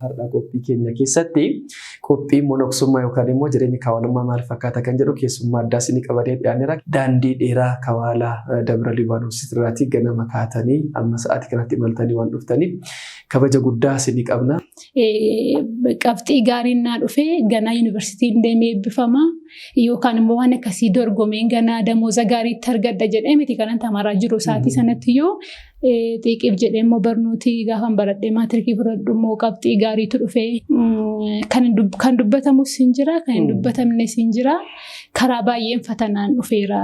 Har'a qophii keenya keessatti qophii monoksummaa yookaan immoo jireenya kawaalummaa maal fakkaata kan jedhu keessummaa addaa isinii qabadee dhiyaanneera. Daandii dheeraa kawaalaa Dabra Libaanoos irraatii ganama kaatanii amma sa'aatii kanatti imaltanii waan dhuftaniif kabaja guddaa isinii qabna. Qabxii gaariin naa dhufee ganaa yuunivarsiitiin deemee eebbifama yookaan immoo waan akkasii dorgomeen ganaa damooza gaariitti argadha jedhee miti kanan tamaraa jiru sa'aatii sanattiyyuu xiiqiif jedhee immoo barnooti gaafan baradhee maatirikii fudhadhu immoo qabxii gaariitu dhufee kan dubbatamus hin jira kan hin dubbatamnes hin jira karaa baay'een fatanaan dhufeera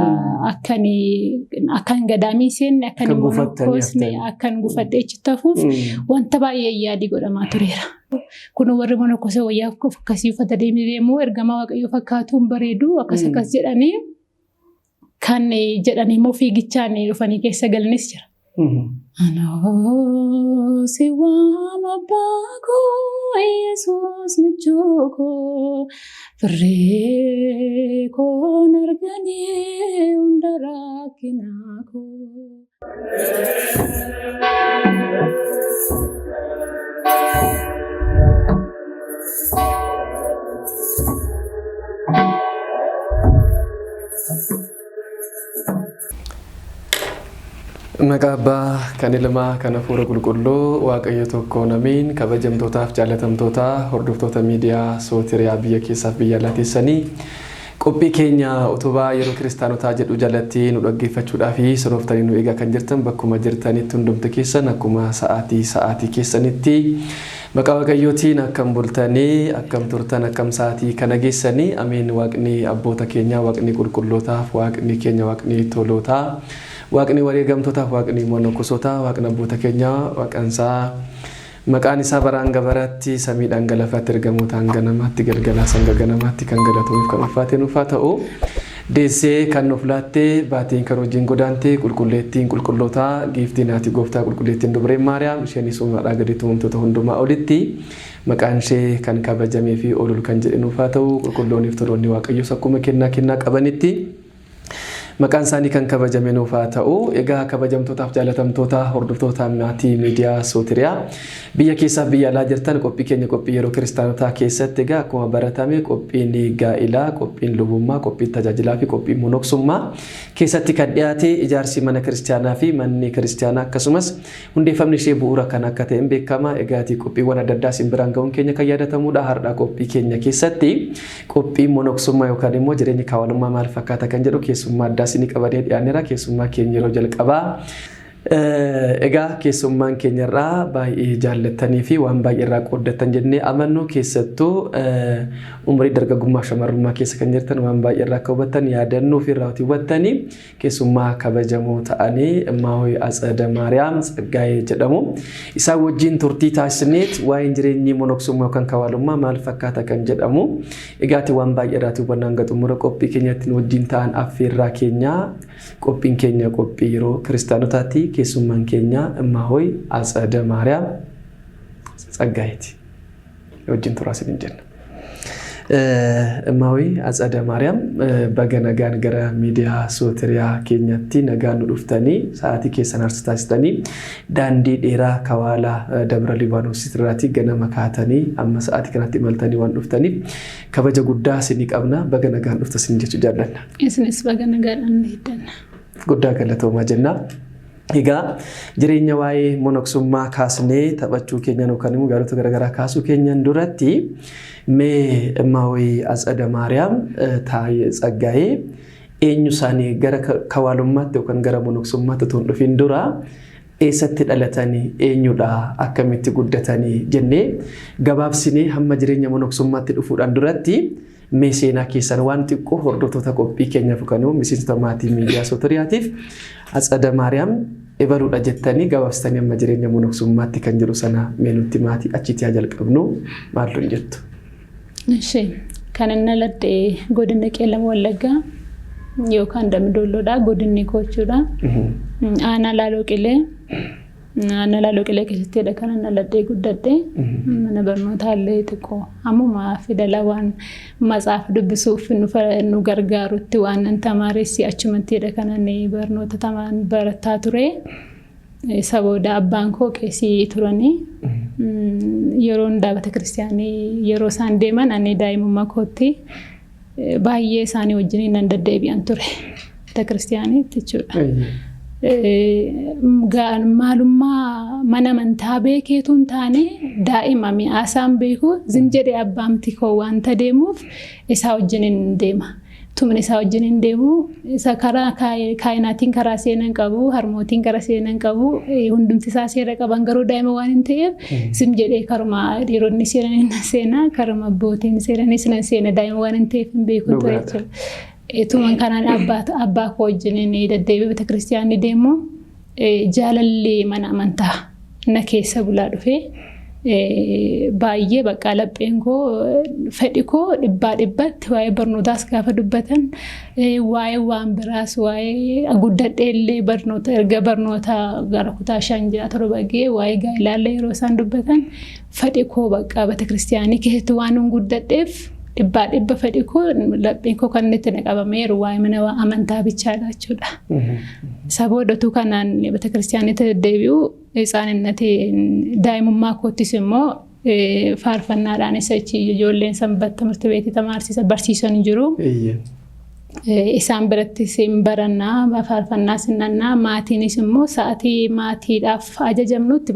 akkan gadaamii seenne akkan Akka hin gufattanii monokkoosne haftanii. Akkan gufadhee achitti hafuuf wanta baay'ee yaadii godhamaa tureera. Kun warri monokkose wayyaa akkasii uffata deemee deemu ergamaa Waaqayyoo fakkaatu hin bareedu akkas akkas jedhanii kan jedhanii immoo fiigichaan dhufanii keessa galanis jira. Anoo si waama abbaa koo Yesuus michuu koo firree koon arganii hunda rakkinaa koo. Maqaa Abbaa kan Ilmaa kan Hafuura Qulqulluu Waaqayyo tokkoon amiin. Kabajamtootaaf jaalatamtoota hordoftoota miidiyaa Sootiriyaa biyya keessaaf biyya alaa teessanii qophii keenya utubaa yeroo kiristaanotaa jedhu jalatti nu dhaggeeffachuudhaa fi sorooftanii nu eegaa kan jirtan bakkuma jirtanitti hundumti keessan akkuma sa'aatii sa'aatii keessanitti maqaa Waaqayyootiin akkam bultanii, akkam turtan, akkam sa'aatii kana geessanii. Amiin. Waaqni abboota keenyaa, Waaqni qulqullootaaf, Waaqni keenya, Waaqni tolootaa, Waaqni wareegamtootaaf, Waaqni monokosotaa, Waaqni abboota keenyaa, Waaqansaa maqaan isaa baraan gabaraatti samiidhaan galafaatti ergamootaan ganamaatti galgalaa sanga ganamaatti kan galatoomif kan ulfaate nuuf haa ta'u. Deessee kan nuuf laatte, baatiin kan wajjin godaante, qulqulleettiin qulqullootaa, giiftiin haati gooftaa, qulqulleettiin dubreen Maariyaam, isheenis uumaadhaa gaditti uumamtoota hundumaa olitti maqaan ishee kan kabajamee fi olol kan jedhe nuuf haa ta'u. Qulqullooniif toloonni Waaqayyoos akkuma kennaa kennaa qabanitti maqaan isaanii kan kabajame nuuf haa ta'u. Egaa kabajamtootaaf jaalatamtoota hordoftoota maatii miidiyaa Sootiriyaa biyya keessaaf biyya alaa jirtan, qophii keenya qophii yeroo kiristaanotaa keessatti egaa akkuma baratame qophiin gaa'ilaa, qophiin lubummaa, qophiin tajaajilaa fi qophiin monoksummaa keessatti kan dhiyaate ijaarsi mana kiristaanaa fi manni kiristaanaa akkasumas hundeeffamni ishee bu'uura kan akka ta'een beekama. Egaatii qophiiwwan adda addaa isin biraan ga'uun keenya kan yaadatamudha. Har'a qophii keenya keessatti qophii monoksummaa yookaan immoo jireenya kawaalummaa maal fakkaata kan jedhu keessummaa addaa isinii qabadee dhiyaanneera. Keessummaa keenya yeroo jalqabaa. Egaa keessummaan keenya irraa baay'ee jaallattanii fi waan baay'ee irraa qooddattan jennee amannu, keessattuu umurii dargaggummaa fi shamarrummaa keessa kan jirtan waan baay'ee irraa akka hubattan yaadannoo fi irraa hubattanii keessummaa kabajamoo ta'anii Maahooy Atsada Maariyaam Tsaggaayee jedhamu. Isaan wajjin turtii taasisneet waa'een jireenyi monoksummaa yookaan kawaalummaa maal fakkaata kan jedhamu. Egaati waan baay'ee irraa hubannaan hanga xumura qophii keenyatti nu wajjin ta'an affeerraa keenyaa. Qophiin keenya qophii yeroo kiristaanotaati. Keessummaan keenya Maahooy Atsada Maariyaam Tsaggaayeeti. Wajjin turaa isiniin jenna. Maahooy Atsada Maariyaam, baga nagaan gara miidiyaa Sootiriyaa keenyatti nagaan nu dhuftanii sa'aatii keessan aarsaa taasistanii daandii dheeraa kawaalaa Dabra Libaanoos irraatii ganama kaatanii amma sa'aatii kanatti imaltanii waan dhuftaniif kabaja guddaa isinii qabna. Baga nagaan dhufta isin jechuu jaallanna. Isinis baga nagaadhaan nu eegganna. Guddaa galatoomaa jenna. Egaa jireenya waa'ee monoksummaa kaasnee taphachuu keenyan yookaan immoo yaadota garaagaraa kaasuu keenyan duratti mee Maahooy Atsada Maariyaam Tsaggaayee eenyu isaanii, gara kawaalummaatti yookaan gara monoksummaatti otoo hin dhufin dura eessatti dhalatanii, eenyudha, akkamitti guddatanii jennee gabaabsinee hamma jireenya monoksummaatti dhufuudhaan duratti mee seenaa keessan waan xiqqoo hordoftoota qophii keenyaaf yookaan immoo miseensota maatii miidiyaa Sootiriyaatiif Atsada Maariyaam ebaluudha jettanii gabaabsitanii amma jireenya monoksummaatti kan jiru sana mee nutti maatii achitti haa jalqabnu, maaltu hin jettu? Ishee kan inni dhaladhe godina Qeellam Wallaggaa yookaan Dambidoolloodha, godinni koo jechuudha. Aanaa Laaloo Qilee. Aanaa Laaloo Qilee keessattidha kan inni dhaladhee guddadhe. Mana barnootaa illee xiqqoo ammuma fidala waan matsaafa dubbisuuf nu gargaarutti waan nan tamaaressi achumattidha kan inni barnoota tamaan barataa ture. Isa booda abbaan koo qeesii turanii yeroo hundaa bata kiristaanii yeroo isaan deeman ani daa'imummaa kootti baay'ee isaanii wajjin nan deddeebi'an ture. Bata kiristaaniitti jechuudha. Maalummaa mana amantaa beekeetu hin taane daa'ima mi'aasaan beeku zim jedhee abbaamti koo wanta deemuuf isaa wajjin hin deema. Tumni isaa wajjin hin deemu. Isa karaa kaayinaatiin karaa seenan qabu, harmootiin karaa seenan qabu, hundumti isaa seera qaban garuu daa'ima waan hin ta'eef zim jedhee karuma dhiironni seenan hin seena, karuma abbootiin seenanis nan seena daa'ima waan hin ta'eef hin beeku ture jechuudha. Tuman kanaan abbaa koo wajjin deddeebi'ee bata kiristaanii deemu jaalalli mana amantaa na keessa bulaa dhufee baay'ee bakka lapheen koo fedhi koo dhibbaa dhibbatti waa'ee barnootaas gaafa dubbatan waa'ee waan biraas waa'ee guddadhee illee barnoota erga barnoota gara kutaa 5 6 7 ga'ee waa'ee gaa'elaallee yeroo isaan dubbatan fedhi koo bakka bata kiristaanii keessatti waan hin guddadheef dhibbaa dhibba fedhi koo lapheen koo kan itti naqabameeru waa'ee mana amantaa bichaadha jechuudha. Isa boodatu kanaan bata kiristaanitti deddeebi'u isaaninnati daa'imummaa koottis immoo faarfannaadhaan isa achi ijoolleen sanbata ትምህርት ቤት ተማርሲisa barsiisan jiru. Isaan birattis hin barannaa faarfannaa sinnannaa maatiinis immoo sa'atii maatiidhaaf ajajamnutti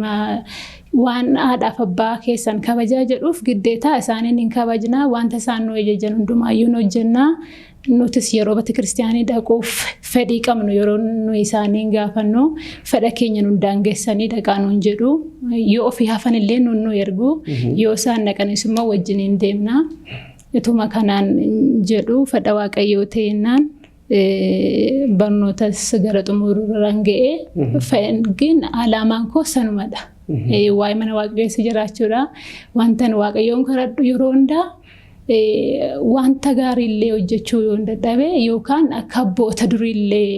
waan haadhaaf abbaa keessan kabajaa jedhuuf giddeetaa isaaniin hin kabajnaa wanta isaan nu ajajan hundumaayyuu nu hojjennaa nutis yeroo bata kiristaanii dhaquuf fedhii qabnu yeroo nu isaaniin gaafannu fedha keenya nu daangessanii dhaqaa nuun jedhu yoo ofii hafan illee nun nu ergu yoo isaan dhaqanis immoo wajjiniin deemna. Ituma kanaan jedhu fedha waaqayyoo ta'ennaan barnootas gara xumuraan ga'ee gin alaamaan koo sanumadha. Waa'ee mana waaqayyoo jiraachuudha. Wantan waaqayyoon kadhadhu yeroo hundaa wanta gaariillee hojjechuu yoon dadhabe yookaan akka abboota duriillee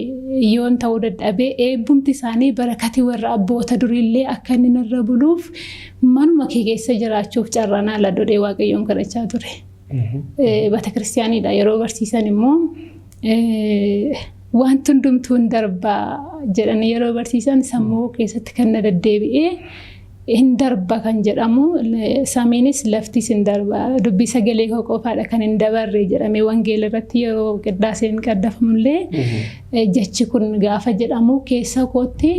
yoon ta'uu dadhabe eebbumti isaanii barakati warra abboota duriillee akka inni narra buluuf manuma kee keessa jiraachuuf carraa naa laadhu waaqayyoon kadhachaa ture. Bata kiristaaniidha yeroo barsiisan immoo wanti hundumtuu hin darbaa jedhanii yeroo barsiisan sammuu keessatti kan na deddeebi'ee hin darba kan jedhamu samiinis laftis hin darba dubbii sagalee koo qofaadha kan hin dabarre jedhamee wangeela irratti yeroo qiddaaseen qaddafamullee jechi kun gaafa jedhamu keessa kootti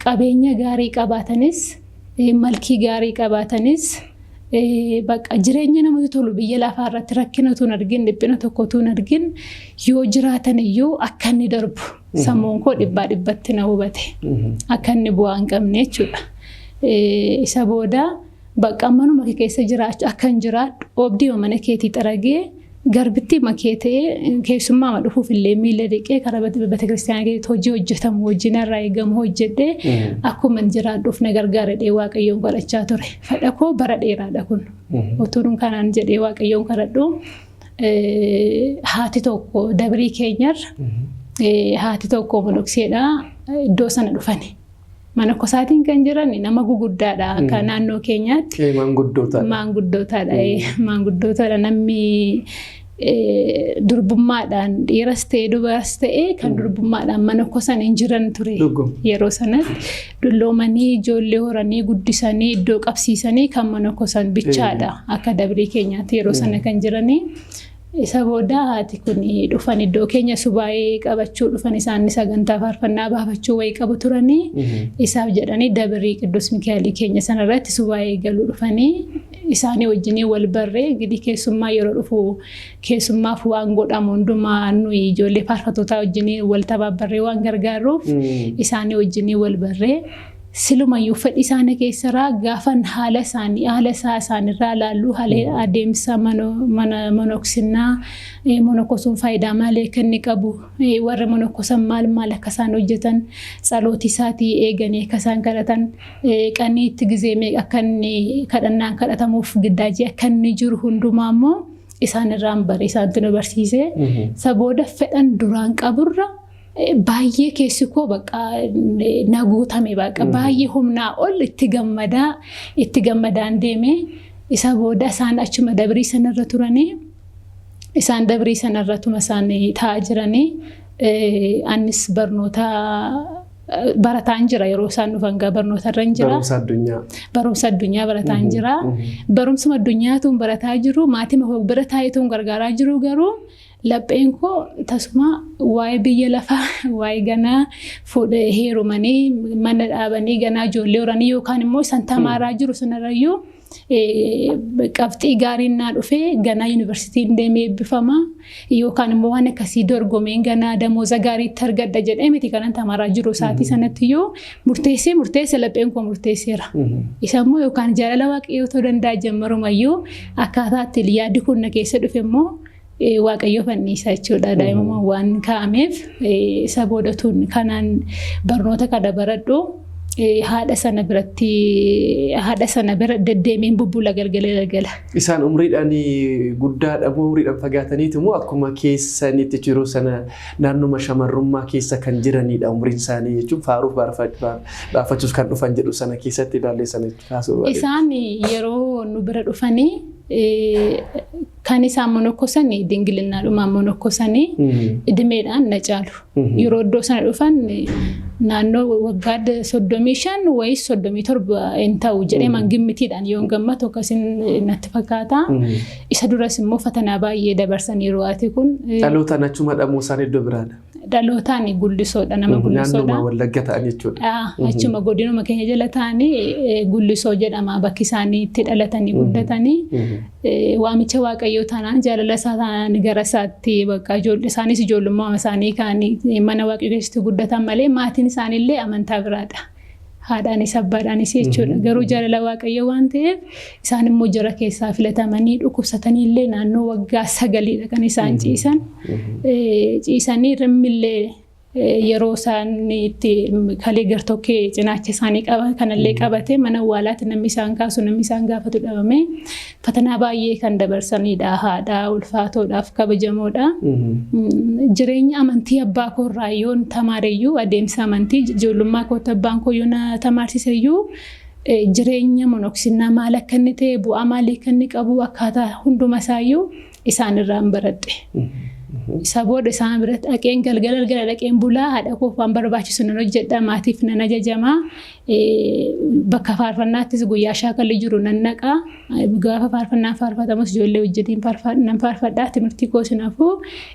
qabeenya gaarii qabaatanis malkii gaarii qabaatanis bakka jireenya namatti tolu biyya lafaa irratti rakkina utuu hin argin dhiphina tokko utuu hin argin yoo jiraatan iyyuu akka inni darbu sammuun koo dhibbaa dhibbatti na hubate akka inni bu'aa hin qabne jechuudha. Isa booda bakka manuma kee keessa jiraachuu akka hin jiraadhu oobdii mana keetii xaragee garbitti makee ta'ee keessummaa dhufuuf illee miila dhiqee karaa bata kiristaanaa keessatti hojii hojjetamu wajjin irraa eegamu hojjedhee akkuma hin jiraadhuuf na gargaaradhee waaqayyoon kadhachaa ture. Fedha koo bara dheeraadha kun. Utuun kanaan jedhee waaqayyoon kadhadhu haati tokko dabrii keenyarra haati tokko molokseedha iddoo sana dhufani. Mana kosaatiin kan jiran nama guguddaadha akka naannoo keenyaatti. Maanguddootadha. Maanguddootadha. Maanguddootadha namni durbummaadhaan dhiiras ta'e dubaras ta'e kan durbummaadhaan mana kosan hin jiran ture. Yeroo sanatti dulloomanii ijoollee horanii guddisanii iddoo qabsiisanii kan mana kosan bichaadha akka dabrii keenyaatti yeroo sana kan jiranii. Isa booda haati kun dhufan iddoo keenya subaa'ee qabachuu dhufan isaan sagantaa faarfannaa baafachuu wayii qabu turanii isaaf jedhanii dabrii Qidduus Mikaa'elii keenya sanarratti subaa'ee galuu dhufanii isaanii wajjinii wal barree gidi keessummaa yeroo dhufu keessummaaf waan godhamu hundumaa nuyi ijoollee faarfattootaa wajjinii wal tabaabbarree waan gargaaruuf isaanii wajjinii wal barree silumayyuu fedhi isaanii keessaraa gaafan haala isaanii haala isaa isaanirraa ilaallu haala adeemsa mana monoksinnaa monokosuun faayidaa maalii akka inni qabu warra monokosan maal maal akka isaan hojjetan tsalooti isaatii eeganii akka isaan kadhatan qaniitti gizee meeqa akka inni kadhannaan kadhatamuuf giddaajii akka inni jiru hundumaa immoo isaanirraan bare isaantu nu barsiise. Isa booda fedhan duraan qaburra baay'ee keessi koo bakka na guutame bakka baay'ee humnaa ol itti gammadaa itti gammadaan deeme isa booda isaan achuma dabrii sanarra turanii isaan dabrii sanarra tuma isaan taa'aa jiranii anis barnoota Barataan jira yeroo isaan dhufan barnoota irra hin jira. Barumsa addunyaa. Barumsa addunyaa barataan jira. Barumsuma addunyaatuun barataa jiru, maatii bira taa'eetuun gargaaraa jiru, garuu lapheen koo tasuma waa'ee biyya lafaa, waa'ee ganaa fuudhee heerumanii mana dhaabanii ganaa ijoollee horanii yookaan immoo isaan tamaaraa jiru sanarrayyuu qabxii gaariin naa dhufee ganaa yuunivarsiitiin deemee eebbifama yookaan immoo waan akkasii dorgomeen ganaa damooza gaariitti argadha jedhee miti kanan tamaaraa jiru. Isaatii sanattiyyuu murteessee murteesse, lapheen koo murteesseera. Isa immoo yookaan jaalala Waaqayyoo ta'uu danda'a, jammarumayyuu akkaataa itti yaaddi kun na keessa dhufe immoo Waaqayyo fanniisa jechuudha. Daa'imummaan waan kaa'ameef isa boodatuun kanaan barnoota kana baradhu haadha sana biratti, haadha sana bira deddeemeen bubbula galgala galgala. Isaan umriidhaan guddaadha moo umriidhaan fagaataniitu moo akkuma keessanitti yeroo sana naannuma shamarrummaa keessa kan jiranidha umriin isaanii, jechuun faaruuf baafachuuf kan dhufan jedhu sana keessatti ilaallee sana kaasuu? Isaan yeroo nu bira dhufanii kan isaan monokkosanii dingilinnaadhumaan monokkosanii, idimeedhaan na caalu. Yeroo iddoo sana dhufan naannoo waggaa 35 wayii 37 hin ta'u jedhee mangimmitiidhaan yoon gammatu akkasiin natti fakkaata. Isa duras immoo fatanaa baay'ee dabarsaniiru haati kun. Dhalootaan achuma dhamuu isaan iddoo biraadha? Dhalootaan Gullisoodha, nama Gullisoodha. Naannuma Wallagga ta'an jechuudha. Achuma godinuma keenya jala ta'anii, Gullisoo jedhama bakki isaanii itti dhalatanii guddatanii. Waamicha Waaqayyoo taanaan, jaalala isaa taanaan gara isaatti bakka isaanis ijoollummaa isaanii ka'anii mana Waaqayyoo keessatti guddatan malee maatiin isaaniillee amantaa biraadha. Haadhaanis abbaadhaanis jechuudha. Garuu jaalala Waaqayyoo waan ta'eef isaan immoo jara keessaa filatamanii, dhukkubsatanii illee naannoo waggaa 9dha kan isaan ciisan. Ciisanii rimmillee yeroo isaan itti kalee gartokkee cinaacha isaanii qaban kanallee qabate mana awwaalaatti namni isaan kaasu, namni isaan gaafatu dhabame, fatanaa baay'ee kan dabarsanidha. Haadha ulfaatoodhaaf kabajamoodha. Jireenya amantii abbaa koorraa yoon tamaareyyuu, adeemsa amantii ijoollummaa kootti abbaan koo yoo na tamaarsiseyyuu, jireenya monoksinnaa maal akka inni ta'e, bu'aa maalii akka inni qabu, akkaataa hunduma isaayyuu isaan irraan baradhe. Isa booda isaan biratti dhaqeen galgala galgala dhaqeen bulaa, haadha koof waan barbaachisu nan hojjedha, maatiif nan ajajamaa, bakka faarfannaattis guyyaa shaakalli jiru nan naqa, gaafa faarfannaan faarfatamus ijoollee wajjiniin nan faarfadha, timirtii koo sinaafuu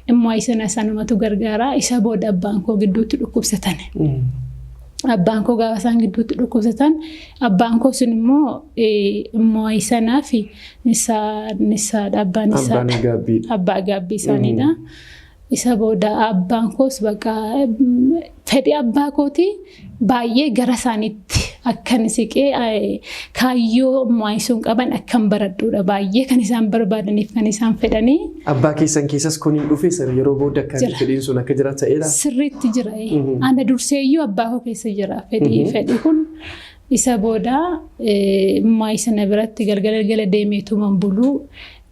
immoo sana sanumatu gargaara. Isa booda abbaan koo gidduutti dhukkubsatan. Abbaan koo gaafa isaan gidduutti dhukkubsatan, abbaan koo sun immoo immoo sanaa fi nisaadha, abbaan isaa. Abbaa gaabbii isaaniidha. Isa booda abbaan koos bakka fedhii abbaa kootii baay'ee gara isaaniitti akkan siqee kaayyoo maayisuun qaban akkan baradhuudha baay'ee kan isaan barbaadaniif kan isaan fedhanii. Abbaa keessan keessas kun hin dhufe sana yeroo booda akka fedhiin sun akka jira ta'eera? Sirriitti jira. Ana durseeyyuu abbaa koo keessa jira fedhii kun. Isa booda maayisana biratti galgala galgala deemeetuman buluu,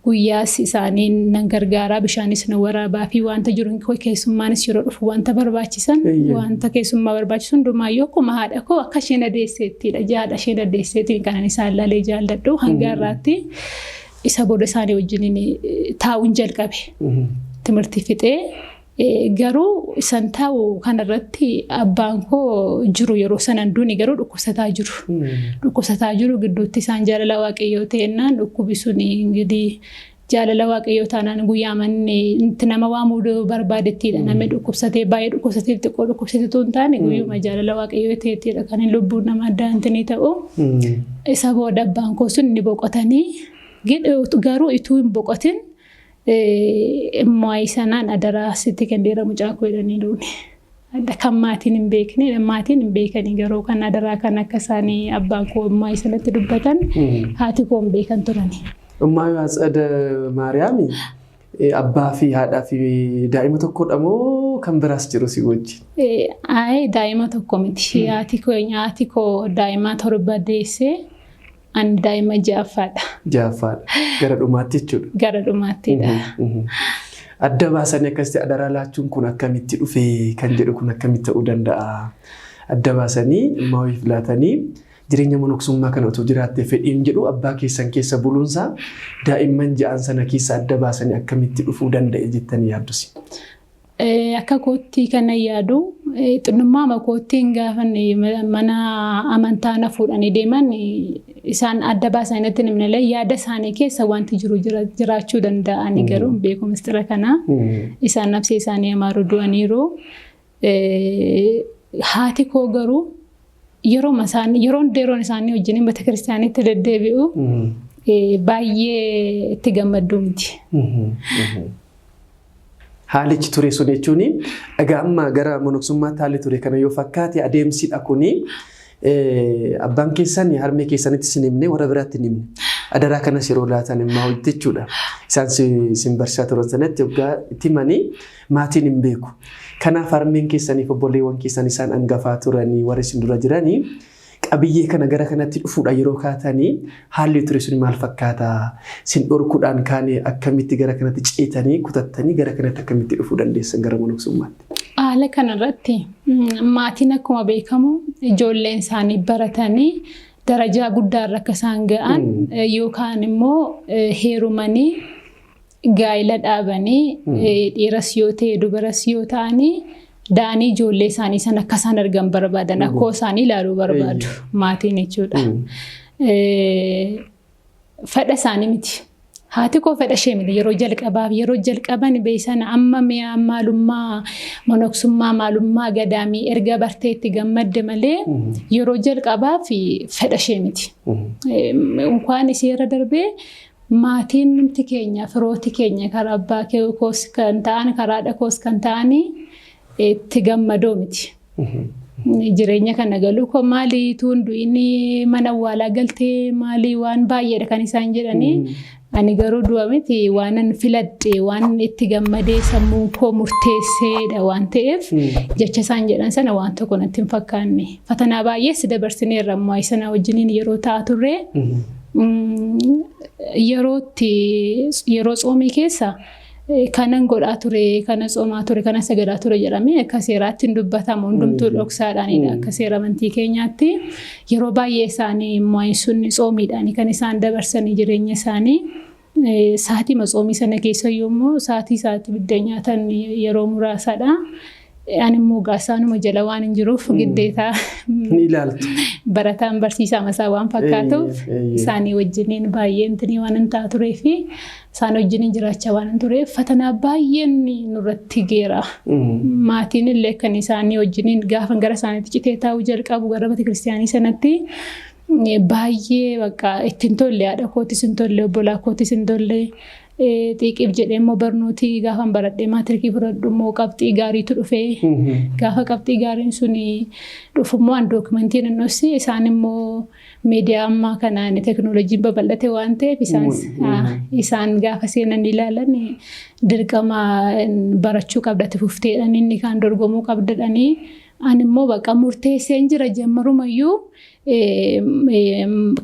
guyyaas isaanii nan gargaaraa, bishaanis na waraabaa fi wanta jiru, keessummaanis yeroo dhufu wanta barbaachisan, wanta keessummaa barbaachisu hundumaayyuu akkuma haadha koo akka isheen adeesseettidha. Jaadha isheen adeesseetiin kanan isaan laalee jaalladhu hanga har'aatti. Isa booda isaanii wajjiniin taa'uun jalqabe. Timirtii fixee garuu isan taa'u kanarratti abbaan koo jiru yeroo sanan duuni, garuu dhukkubsataa jiru. Dhukkubsataa jiru gidduutti isaan jaalala Waaqayyoo ta'ennaan dhukkubi sun jaalala Waaqayyoo taanaan guyyaa manni itti nama waamuu barbaadettiidha. Namni dhukkubsatee baay'ee dhukkubsateef xiqqoo dhukkubsateetu hin taane, guyyuma jaalala Waaqayyoo ta'ettiidha kan lubbuun nama adda hintinii ta'u. Isa booda abbaan koo sun ni boqotanii, garuu ituu hin boqotin immoo sanaan adaraa sitti kenneera mucaa koo jedhanii duuni. Kan maatiin hin beekne, maatiin hin beekanii, garuu kan adaraa kan akka isaanii abbaan koo immoo sanatti dubbatan haati koo hin beekan turani. Ummaa Atsada Maariyaami abbaa fi haadhaa fi daa'ima tokkodha moo kan biraas jiru si wajjin? Ayi, daa'ima tokko miti. Haati koo daa'ima 7 deessee, ani daa'ima ja'affaadha. Ja'affaadha. Gara dhumaatti jechuudha. Gara dhumaattidha. Adda baasanii akkasitti adaraa laachuun kun akkamitti dhufee kan jedhu kun akkamitti ta'uu danda'a? Adda baasanii maawiif laatanii jireenya monoksummaa kana otoo jiraattee fedhiin jedhu abbaa keessan keessa buluunsaa daa'imman ja'an sana keessa adda baasanii akkamitti dhufuu danda'e jettanii yaaddusi? Akka kootti kana yaadu xinnummaa koottiin gaafa mana amantaa na fuudhanii deeman isaan adda baasanii natti himne yaada isaanii keessa wanti jiru jiraachuu danda'ani garuu beeku mistira kana. Isaan nafsee isaanii amaaru du'aniiru. Haati koo garuu yeroo yeroon isaanii wajjin mana kiristaanitti deddeebi'u baay'ee itti gammaddu miti. Haalichi ture sun jechuun egaa amma gara monoksummaatti haalli ture kana yoo fakkaate adeemsidha kuni abbaan keessan harmee keessanitti sin himne warra biraatti hin himne. Adaraa kanas yeroo laatan immoo hojjechuudha. Isaan sin barsiisaa turan sanatti waggaa itti himanii maatiin hin beeku. Kanaaf harmeen keessaniif obboleewwan keessan isaan hangafaa turanii warra isin dura jiranii qabiyyee kana gara kanatti dhufuudha yeroo kaatanii haalli ture sun maal fakkaata? Sin dhorkuudhaan kaane akkamitti gara kanatti ceetanii kutattanii gara kanatti akkamitti dhufuu dandeessan gara monoksummaatti? Haala kanarratti maatiin akkuma beekamu ijoolleen isaanii baratanii darajaa guddaarra akka isaan ga'an yookaan immoo heerumanii gaa'ila dhaabanii dhiiras yoo ta'e dubaras yoo ta'anii da'anii ijoollee isaanii sana akka isaan argan barbaadan akkoo isaanii ilaaluu barbaadu maatiin jechuudha. Fedha isaanii miti. Haati koo fedha ishee miti yeroo jalqabaaf yeroo jalqaban beeksana amma mi'a maalummaa monoksummaa maalummaa gadaamii erga bartee itti gammadde malee yeroo jalqabaaf fedha ishee miti. Unkaan isheerra darbee maatiin numti keenya firooti keenya karaa abbaa koos kan ta'an karaa haadha koos kan ta'anii itti gammadoo miti. Jireenya kana galuu koo maalii tuun du'inni mana awwaalaa galtee maalii waan baay'eedha kan isaan jedhanii. Ani garuu du'a miti waan filadhe waan itti gammadee sammuu koo murteesseedha waan ta'eef jecha isaan jedhan sana waan tokko natti hin fakkaanne. Fatanaa baay'ees dabarsineerra ammoo sana wajjiniin yeroo ta'a turre yeroo tsoomii keessa kanan godhaa ture, kana tsoomaa ture, kana sagadaa ture jedhamee akka seeraatti hin dubbatamu. Hundumtuu dhoksaadhaanidha akka seera amantii keenyaatti. Yeroo baay'ee isaanii immoo sun tsoomiidhaan kan isaan dabarsanii jireenya isaanii. Sa'aatii tsoomii sana keessa yommuu sa'aatii biddeen nyaatan yeroo muraasadha. Ani immoo isaanuma jala waan hin jiruuf giddeetaa Ni ilaaltu. Barataan barsiisaa masaa waan fakkaatuuf isaanii wajjiniin baay'ee intinii waan hin ta'a turee fi isaan wajjiniin jiraachaa waan hin tureef fatanaa baay'een nurratti geera. Maatiin illee kan isaanii wajjiniin gaafa gara isaaniitti citee taa'uu jalqabu gara mana kiristaanii sanatti baay'ee bakka ittiin tolle haadha kootis hin tolle obbolaa kootis hin tolle. Xiiqiif jedhee immoo barnootii gaafa baradhee maatirikii fudhadhu immoo qabxii gaariitu dhufee gaafa qabxii gaariin sun dhufu immoo an dookimentii nannossi isaan immoo miidiyaa ammaa kanaan teekinooloojiin babal'ate waan ta'eef isaan gaafa seenan ilaalan dirqama barachuu qabdatti fufteedhaan inni kaan dorgomuu qabdadhanii ani immoo bakka murteesseen jira jammarumayyuu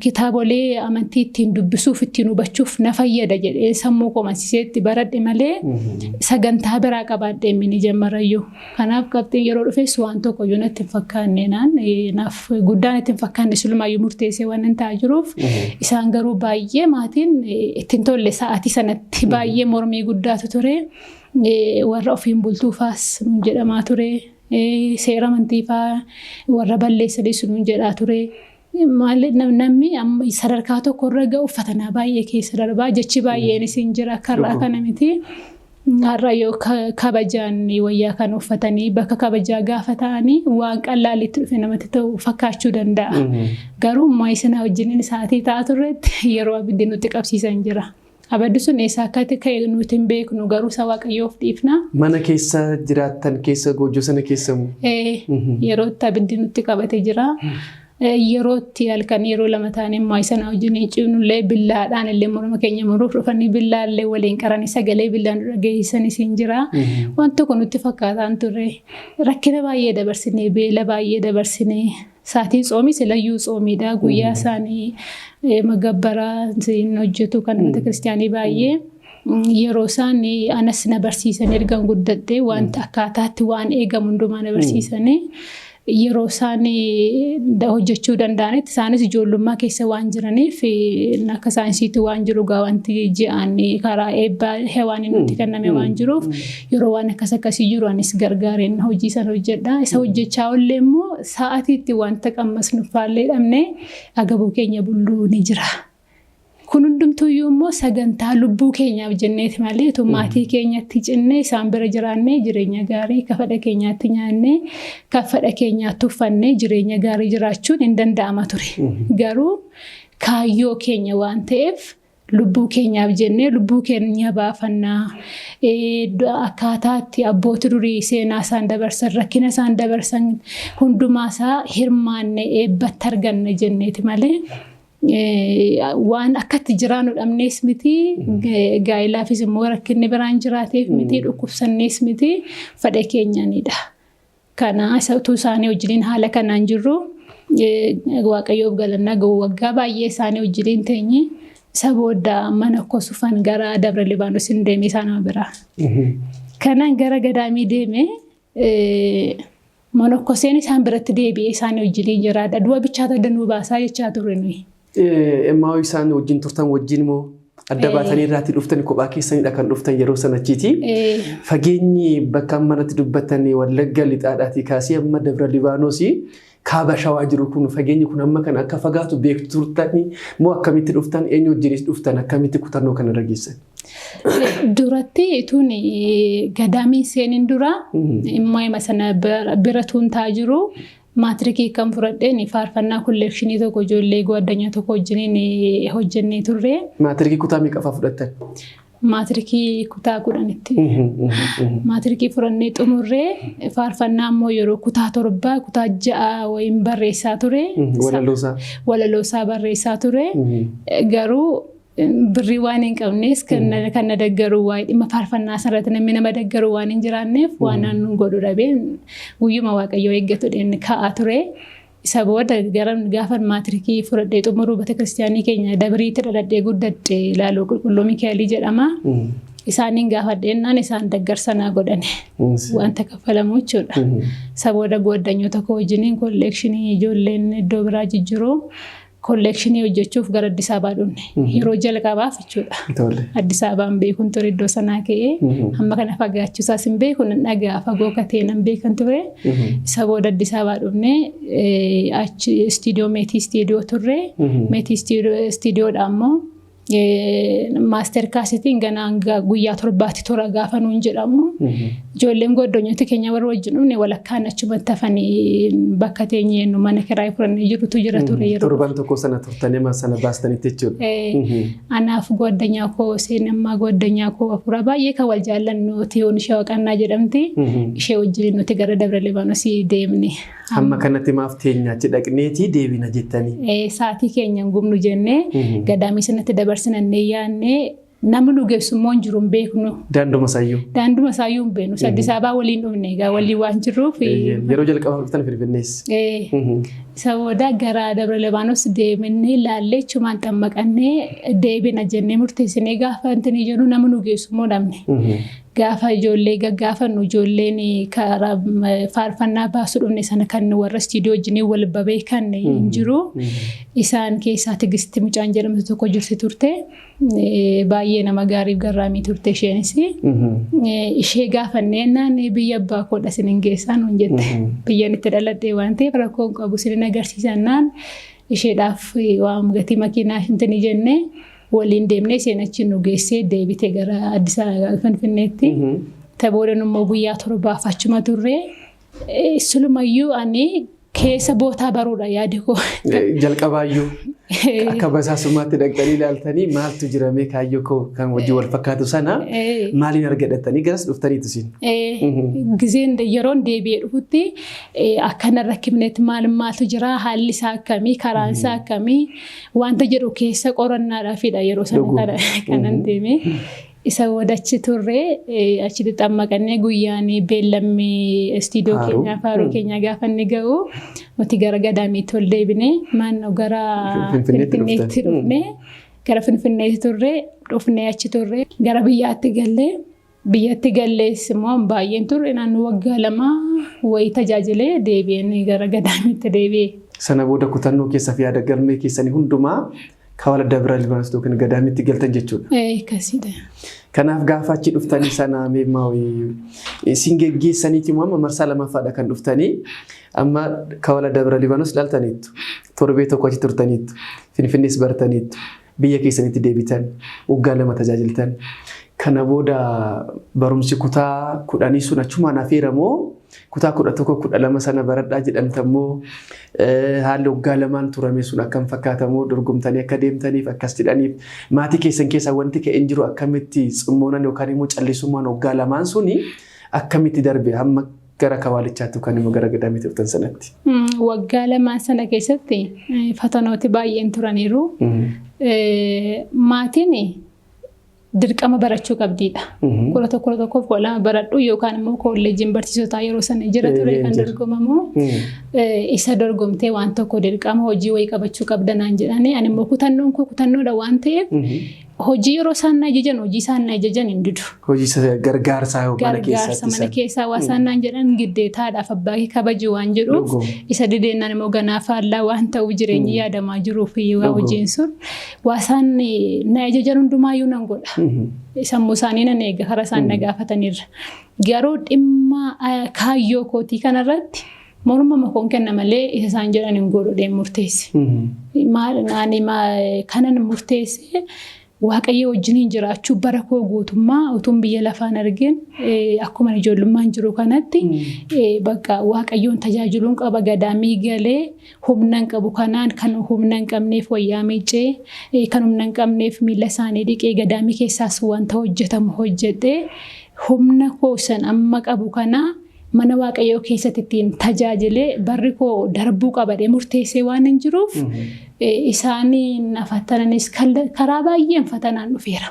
kitaabolee amantii ittiin dubbisuuf ittiin hubachuuf na fayyada jedhee sammuu koo amansiiseetti baradhe malee sagantaa biraa qabaadhee mini jammarayyuu. Kanaaf qabxiin yeroo dhufes waan tokko iyyuu natti hin fakkaanne naaf guddaan itti hin fakkaanne silumaayyuu murteessee waan hin ta'aa jiruuf isaan garuu baay'ee maatiin ittiin tolle sa'aatii sanatti baay'ee mormii guddaatu ture. Warra ofiin bultuufaas nuun jedhamaa ture. Seera amantii fa'aa warra balleessanis nuun jedhaa ture. Namni amma sadarkaa tokko irra ga'u fatanaa baay'ee keessa darbaa jechi baay'eenis hin jira akka har'aa kana miti. Har'a yoo kabajaan wayyaa kan uffatanii bakka kabajaa gaafa ta'anii waan qallaalitti dhufe namatti ta'u fakkaachuu danda'a. Garuu ammaa sana wajjiniin sa'aatii ta'a turretti yeroo abiddi nutti qabsiisan jira. Abiddi sun eessaa akka ka'e nuti hin beeknu garuu isa Waaqayyoof dhiifna. Mana keessa jiraattan keessa goojjoo sana keessa moo? Yeroo itti abiddi nutti qabate jira. Yeroo itti halkan yeroo lama ta'anii ammaa sana wajjin ciifnullee billaadhaan illee morma keenya muruuf dhufanii billaallee waliin qaranii sagalee billaan nu dhageessisanis hin jira. Waan tokko nutti fakkaataan turre rakkina baay'ee dabarsinee beela baay'ee dabarsinee sa'aatiin tsoomii silayyuu tsoomiidha guyyaa isaanii magabbaraa hin hojjetu kan mana kiristaanii baay'ee. Yeroo isaan anas na barsiisan ergan guddadhee wanta akkaataatti waan eegamu hundumaa na barsiisanii. Yeroo isaan hojjechuu danda'anitti isaanis ijoollummaa keessa waan jiraniif, akka saayinsiitti waan jiru gaa, wanti ji'aan karaa eebbaa hewaanii nutti kenname waan jiruuf, yeroo waan akkas akkasii jiru anis gargaareen hojii sana hojjedha. Isa hojjechaa ollee immoo sa'aatiitti wanta qammasnu faallee dhabnee agabuu keenya bulluu ni jira. Kun hundumtuyyuu immoo sagantaa lubbuu keenyaaf jenneeti malee, utuu maatii keenyatti cinnee isaan bira jiraannee, jireenya gaarii ka fedha keenyaatti nyaannee, ka fedha keenyaatti uffannee, jireenya gaarii jiraachuun hin danda'ama ture. Garuu kaayyoo keenya waan ta'eef, lubbuu keenyaaf jennee lubbuu keenya baafannaa. Akkaataa itti abbooti durii seenaa isaan dabarsan, rakkina isaan dabarsan hundumaasaa hirmaannee eebbatti arganna jenneeti malee, waan akkatti jiraannu dhabnees miti, gaa'ilaafis immoo rakkinni biraan jiraateef miti, dhukkubsannees miti, fedha keenyanidha. Kana isa utuu isaanii wajjiniin haala kanaan jirru, Waaqayyoof galannaa gahu, waggaa baay'ee isaanii wajjiniin teenye. Isa booda mana kosufan gara Dabra Libaanos hin deeme isaan biraa. Kanaan gara gadaamii deeme, monokkoseen isaan biratti deebi'ee isaanii wajjiniin jiraadha. Du'a bichaata danuu baasaa jechaa turre nuyi. Emmaa isaan wajjin turtan wajjin moo adda baatanii irraatii dhuftan, kophaa keessanidha kan dhuftan yeroo sanachiiti? Fageenyi bakka manatti dubbattan Wallagga lixaadhaatii kaasee amma Dabra Libaanosii kaaba Shawaa jiru kun, fageenyi kun amma kan akka fagaatu beektu turtanii moo akkamitti dhuftan, eenyu wajjinis dhuftan, akkamitti kutannoo kana irra geessan? Duratti tun gadaamiin seeniin dura immoo sana bira tuun taa jiru, maatirikii kan fudhadheen faarfannaa collection tokko ijoollee gwaddanya tokko wajjiniin hojjennee turre. Maatirikii kutaa meeqaffaa fudhattan? Maatirikii kutaa 10tti. Maatirikii fudhannee xumurree, faarfannaa immoo yeroo kutaa 7, kutaa 6 wayiin barreessaa ture. Walaloosaa. Walaloosaa barreessaa ture. Garuu birrii waan hin qabnees, kan na deggaru, waa'ee dhimma faarfannaa sanarratti namni nama deggaru waan hin jiraanneef, waan nan godhu dhabee guyyuma Waaqayyoo eeggatu kaa'aa ture. Isa booda gara gaafa maatirikii fudhadhee xumuruu, bata kiristiyaanii keenya Dabiriitti dhaladhee guddadhe, Ilaaluu Qulqulluu Mikaa'elii jedhama. Isaaniin gaafadheennaan isaan deggarsa naa godhane. Wanta kaffalamu jechuudha. Isa booda gwaddanyota koo wajjiniin collection ijoolleen iddoo biraa jijjiiru collection hojjechuuf gara Addis Ababaa dhufne. Yeroo jalqabaaf jechuudha. Addis Ababaan beekuun ture, iddoo sanaa ka'ee hamma kana fagaachuusaas hin beeku, nan dhagaa, fagoo katee nan beekan ture. Isa booda Addis Ababaa dhufne, achi istiidiyoo Meetii Istiidiyoo turre. Meetii Istiidiyoodha immoo master kaasetiin ganaa guyyaa 7tti tura gaafa nuun jedhamu. Ijoolleen gwaddonyoota keenya warra wajjin dhufne walakkaan achumatti hafanii, bakka teenyee nu mana kiraayii fudhannee jirutu jira ture yeroo. Torban tokko sana turtanii sana baastanitti jechuudha. Anaaf gwaddanyaa koo seenammaa, gwaddanyaa koo afuraa baay'ee kan wal jaallannu, Tiyoon ishee Waaqannaa jedhamti. Ishee wajjin nuti gara Dabra Libaanosii deemne. Hamma kanatti maaf teenyaachi dhaqneetii deebina jettanii? Sa'aatii keenya hin gubnu jennee, gadaamii sanatti dabarsinannee yaannee, namni nu geessu immoo hin jiru, hin beeknu. Daanduma isaayyuu. Daanduma isaayyuu hin beeknu. Addis Ababaa waliin dhufne egaa, waliin waan jirruuf. Yeroo jalqabaa dhuftan Finfinnees. Isa booda gara Dabra Libaanos deemnee ilaallee, achumaan xammaqannee deebina jennee murteessinee, gaafa intini jennu nama nu geessu immoo dhabne. Gaafa ijoollee gaggaafannu, ijoolleen karaa faarfannaa baasuu dhufne sana kan warra istiidiyoo wajjin wal beekan hin jiru. Isaan keessaa Tigisti mucaan jedhamtu tokko jirti turte. Baay'ee nama gaariif garraamii turte isheenis. Ishee gaafannee naan, biyya abbaa koodha isin geessaa nuun jette. Biyyan itti dhaladhee waan ta'eef rakkoo hin qabu, isin agarsiisan naan, isheedhaaf waan gatii makiinaa intini jennee waliin deemnee, isheen achi nu geessee deebite gara Addis Ababa Finfinneetti. Ta booda immoo guyyaa 7f achuma turre. Sulumayyuu ani keessa bootaa baruudha yaadi koo. Jalqabaayyuu akka basaasummaatti dhaqxanii ilaaltanii, maaltu jiramee, kaayyoo koo kan wajjin wal fakkaatu sana maaliin argadhattanii garas dhuftaniitu isin? Gizeen yeroon deebi'ee dhufutti akkana rakkifnetti, maal maaltu jira, haalli isaa akkamii, karaan isaa akkamii wanta jedhu keessa qorannaadhaafidha yeroo sana kanan deeme. Isa booda achi turre, achitti xammaqannee, guyyaan beellamni istiidiyoo keenyaa faaruu keenyaa gaafa inni ga'u, nuti gara gadaamiitti ol deebine, maannoo gara Finfinneetti dhufne, gara Finfinneetti turre, dhufnee achi turre, gara biyyaatti gallee. Biyyatti gallees immoo baay'een turre, naannoo waggaa 2 wayii tajaajilee deebi'een gara gadaamitti deebi'e. Sana booda kutannoo keessaa fi yaada galmee keessanii hundumaa Kawala Dabra Libaanos yookiin gadaamitti galtan jechuudha. Akkasidha. Kanaaf gaafa achi dhuftanii sana meemmaa isin geggeessaniiti immoo amma marsaa lamaffaadha kan dhuftanii, amma Kawala Dabra Libaanos ilaaltaniittu. Torbee tokko achi turtaniittu. Finfinnees bartaniittu. Biyya keessanitti deebitan. Waggaa 2 tajaajiltan. Kana booda barumsi kutaa 10 sun achumaan hafeera moo, kutaa 11 12 sana baradhaa jedhamtammoo, haalli waggaa lamaan turame sun akkam fakkaatamoo, dorgomtanii akka deemtaniif akkas jedhaniif maatii keessan keessaa wanti ka'een jiru akkamitti tsimmoonan yookaan immoo callisummaan waggaa lamaan suni akkamitti darbe hamma gara kawaalichaatti yookaan immoo gara gadaamiitti dhuftan sanatti? Waggaa lamaan sana keessatti fatanooti baay'een turaniiru. Maatiin dirqama barachuu qabdiidha. 11, 11f 12 baradhu yookaan immoo kolleejiin barsiisotaa yeroo sana jira ture kan dorgomamu. Isa dorgomtee waan tokko dirqama hojii wayii qabachuu qabda naan jedhanii, ani immoo kutannoon koo kutannoodha waan ta'eef hojii yeroo isaan na ajajan, hojii isaan na ajajan hin didu. Hojii gargaarsaa yoo mana Gargaarsa keessatti mana keessaa waa isaan naan jedhan giddeetaadhaaf abbaa kee kabaji waan jedhuuf isa dideennaan immoo ganaa faallaa waan ta'uuf jireenyi yaadamaa jiruu fi waa hojiin sun waa isaan na ajajan hundumaayyuu nan godha. Sammuu isaanii nan eega karaa isaan na gaafatanirra. Garuu dhimma kaayyoo kootii kanarratti morma makoon kenna malee isa isaan jedhan hin godhu deem murteesse. Maal ani kanan murteesse, Waaqayyo wajjiniin jiraachuu bara koo guutummaa utuun biyya lafaan argin akkuma ijoollummaan jiru kanatti bakka Waaqayyoon tajaajiluun qaba, gadaamii galee humna hin qabu kanaan kan humna hin qabneef wayyaa miicee, kan humna hin qabneef miila isaanii dhiqee, gadaamii keessaas wanta hojjetamu hojjedhee, humna koo san amma qabu kana mana Waaqayyoo keessatti ittiin tajaajilee barri koo darbuu qabadhee murteessee waan hin jiruuf isaan na fattananis karaa baay'een fatanaan dhufeera.